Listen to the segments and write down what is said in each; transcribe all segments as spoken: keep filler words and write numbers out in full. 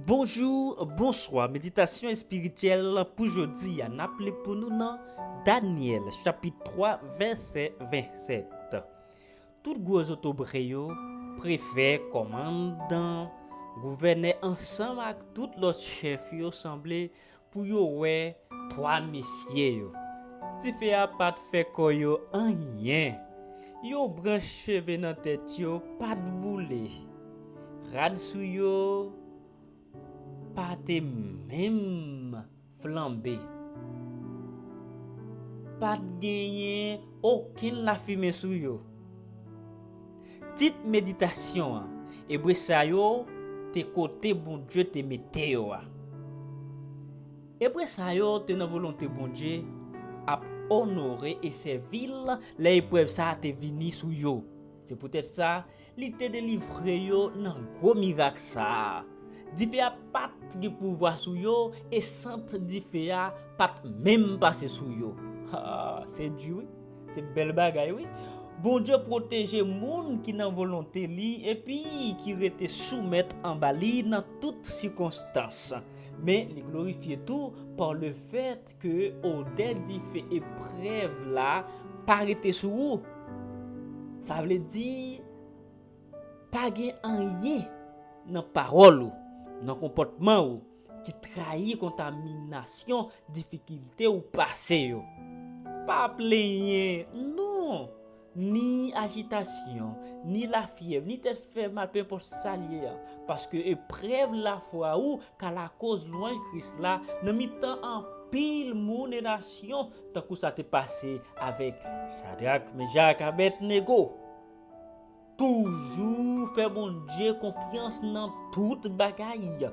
Bonjou, bonswa. Meditasyon espirityèl pou jodi a, n ap li pou nou nan Danyèl, chapit twa, vèsè vennsèt. Tout gwo zotobre yo, prefè, kòmandan, gouvènè ansanm ak tout lòt chèf yo sanble pou yo wè twa mesye yo. Dife a pa t fè kò yo anyen. Yon branch cheve nan tèt yo pa t boule. Rad sou yo pa te menm flanbe. Pa t genyen okenn lafimen sou yo. Tit meditasyon an, Ebre sa yo te kote Bondye te mete yo a. Ebre sa yo te nan volonte Bondye, ap onore e sèvi l lè eprèv sa a te vini sou yo. Se poutèt sa, li te delivre yo nan gwo mirak sa a. Dife a pa t gen pouvwa sou yo e sant dife a pa t menm pase sou yo. Ha, se di wi. Se bèl bagay wi. Bondye pwoteje moun ki nan volonte li epi ki rete soumèt anba li nan tout sikonstans. Men li glorifye tou pa le fèt ke odè dife eprèv la pa rete sou ou. Sa vle di, pa gen anyen nan pawòl ou, nan konpòtman ou, ki trayi kontaminasyon difikilte ou pase yo. Pa plenyen, non! Ni ajitasyon, ni lafyèv, ni tèt fè mal, penpòt sa l ye a. Paske eprèv lafwa ou ka lakoz lwanj Kris la nan mitan anpil moun e nasyon, tankou sa te pase avèk Sadrak, Mechak, Abèdnego. Toujou fè Bondye konfyans nan tout bagay.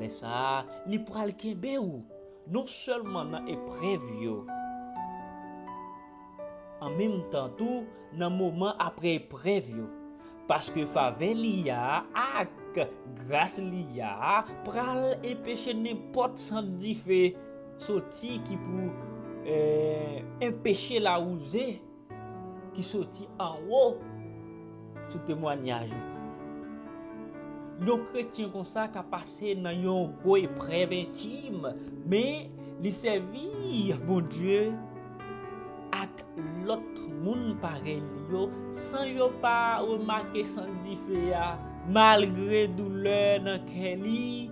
Lè sa a, li pral kenbe w, non sèlman nan eprèv yo, an menm tan tou nan moman apre eprèv yo. Paske favè li a ak gras li a pral enpeche nenpòt sant dife soti ki pou eh, enpeche lawouze ki soti anwo sou temwanyaj ou. Yon kretyen konsa ka pase nan yon gwo eprèv entim, men li sèvi Bondye ak lòt moun parèy li yo san yo pa remake sant dife a. Malgre doulè nan kè li,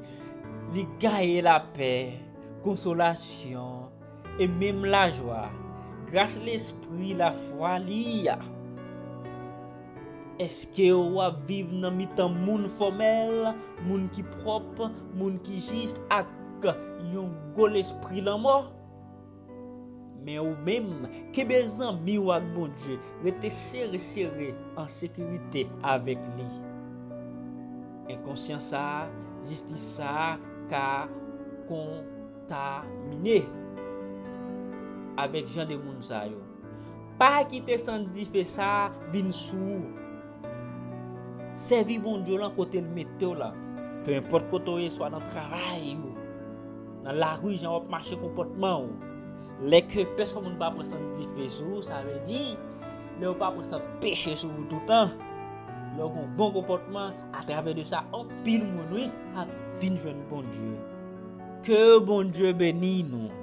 li gaye lapè, konsolasyon, e menm lajwa, gras Lespri lafwa li a. Èske w ap viv nan mitan moun fòmèl, moun ki pwòp, moun ki jis ak yon gwo lespri lanmò? Men ou menm, kenbe zanmi w ak Bondye, rete sere sere an sekirite avèk li. Enkonsyans sa a, jistis sa a ka kontamine avèk jan de moun sa yo. Pa kite sant dife sa a vin sou ou. Sèvi Bondye w lan kote l mete w la. Pe enpòt kote w ye, swa nan travay ou, nan lari, jan w ap mache, konpòtman w. Lè ke pèsonn moun pa pran sant dife sou ou, sa vle di, lè yo pa pran sant peche sou ou toutan, lè w gen yon bon konpòtman, atravè de sa, anpil moun, wi, ap vin jwenn Bondye. Ke Bondye beni nou.